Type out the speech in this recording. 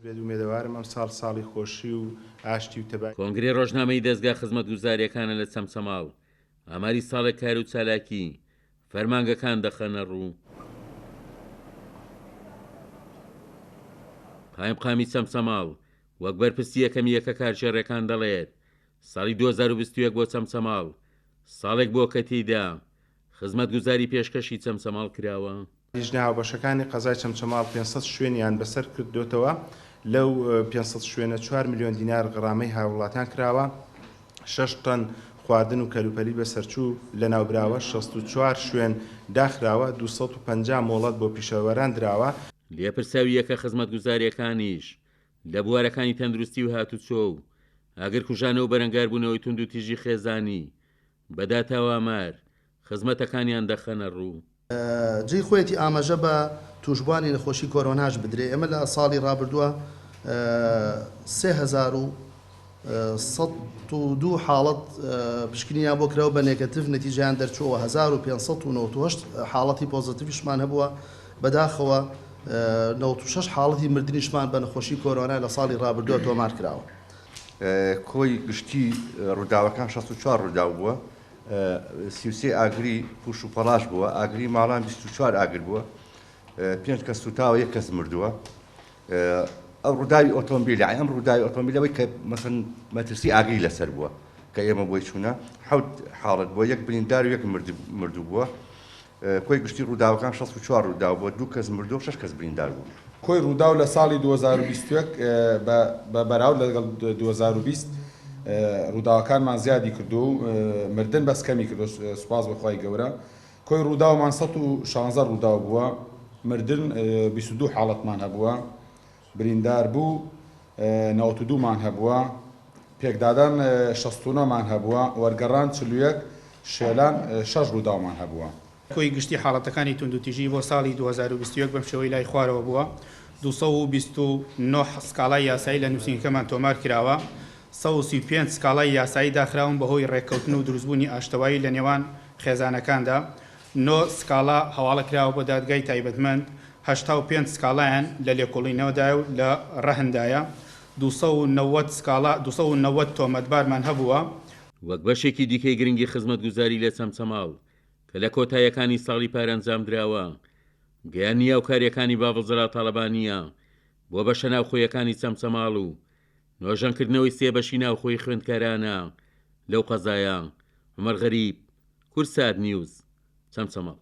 بێت ئومێدەوارم ئەمساڵ ساڵی خۆشی و ئاشتی و تەبایی. کۆنگرەی ڕۆژنامەیی دەزگا خزمەتگوزارییەکانە لە چەمچەماڵ، ئاماری ساڵێک کار و چالاکی فەرمانگەکان دەخەنە ڕوو. قایمقامی چەمچەماڵ وەک بەرپرسی یەکەمی یەکە کارگێڕیەکان دەڵێت، ساڵی 2021 بۆ چەمچەماڵ ساڵێک بووە کە تێیدا خزمەتگوزاری پێشکەشی چەمچەماڵ کراوە. لیژنە هاوبەشەکانی قەزای چەمچەماڵ 500 شوێنیان بەسەر کردۆتەوە، لەو 500 شوێنە چوار ملیۆن دینار غەرامەی هاووڵاتیان کراوە، شەش تەن خواردن و کەلوپەلی بەسەرچوو لەناوبراوە، 64 شوێن داخراوە، 250 مۆڵەت بۆ پیشەوەران دراوە. لێپرسراوی یەکە خزمەتگوزارییەکانیش لە بوارەکانی تەندروستی و هاتوچۆ و ئاگرکوژانەوە و بەرەنگاربوونەوەی توندوتیژی خێزانی بە داتا و ئامار خزمەتەکانیان دەخەنە ڕوو. جێی خۆیەتی ئاماژە بە تووشبووانی نەخۆشی کۆرۆناش بدرێ، ئێمە لە ساڵی ڕابردووە 3102 حاڵەت پشکنینیان بۆ کراوە بە نێگەتیڤ نەتیجەیان دەرچووە و 1598 حاڵەتی پۆزەتیڤیشمان هەبووە، بەداخەوە 96 حاڵەتی مردنیشمان بە نەخۆشی کۆرۆنا لە ساڵی ڕابردووە تۆمار کراوە. کۆی گشتی ڕووداوەکان 64 ڕووداو بووە، 33 ئاگری پوش و پەڵاش بووە، ئاگری ماڵان 24 ئاگر بووە، پێنج کەس سووتاوە، یەک کەس مردووە. ئەو ڕووداوی ئۆتۆمبیل یانی ئەم ڕووداوی ئۆتۆمبیل ئەوەی کە مەسەن مەترسی ئاگری لەسەر بووە کە ئێمە بۆی چوونە حەوت حاڵەت بووە، یەک بریندار و یەک مردوو بووە. کۆی گشتی ڕووداوەکان 64 ڕووداو بووە، دوو کەس مردووە و شەش کەس بریندار بوون. کۆی ڕووداو لە ساڵی 2021 بە بەراورد لەگەڵ 2020 ڕووداوەکانمان زیادی کردووە و مردن بەس کەمی کردووە سوپاس بۆ خوای گەورە. کۆی ڕووداومان 116 ڕووداو بووە، مردن 22 حاڵەتمان هەبووە، بریندار بوو 92 مان هەبووە، پێکدادان 69 مان هەبووە، وەرگەڕان 41، شێلان شەش ڕووداومان هەبووە. کۆی گشتی حاڵەتەکانی توندوتیژی بۆ ساڵی 2021 بەم شێوەی لای خوارەوە بووە، 229 سکاڵای یاسایی لە نووسینگەکەمان تۆمار کراوە، 135 سکاڵای یاسایی داخراون بەهۆی ڕێککەوتن و دروستبوونی ئاشتەوایی لە نێوان خێزانەکاندا، نۆ سکاڵا هەواڵە کراوە بۆ دادگای تایبەتمەند، 85 سکاڵایان لە لێکۆڵینەوەدایە و لە ڕەهندایە، 290 سکاڵا 290 تۆمەتبارمان هەبووە. وەک بەشێکی دیکەی گرنگی خزمەتگوزاری لە چەمچەماڵ کە لە کۆتاییەکانی ساڵی پار ئەنجامدراوە، گەیاندنی هاوکارییەکانی باڤڵ جەلال تاڵەبانییە بۆ بەشە ناوخۆیەکانی چەمچەماڵ و نۆژەنکردنەوەی سێ بەشی ناوخۆی خوێندکارانە لەو قەزایە. عومەر غەریب، کوردسات نیوز، چەمچەماڵ.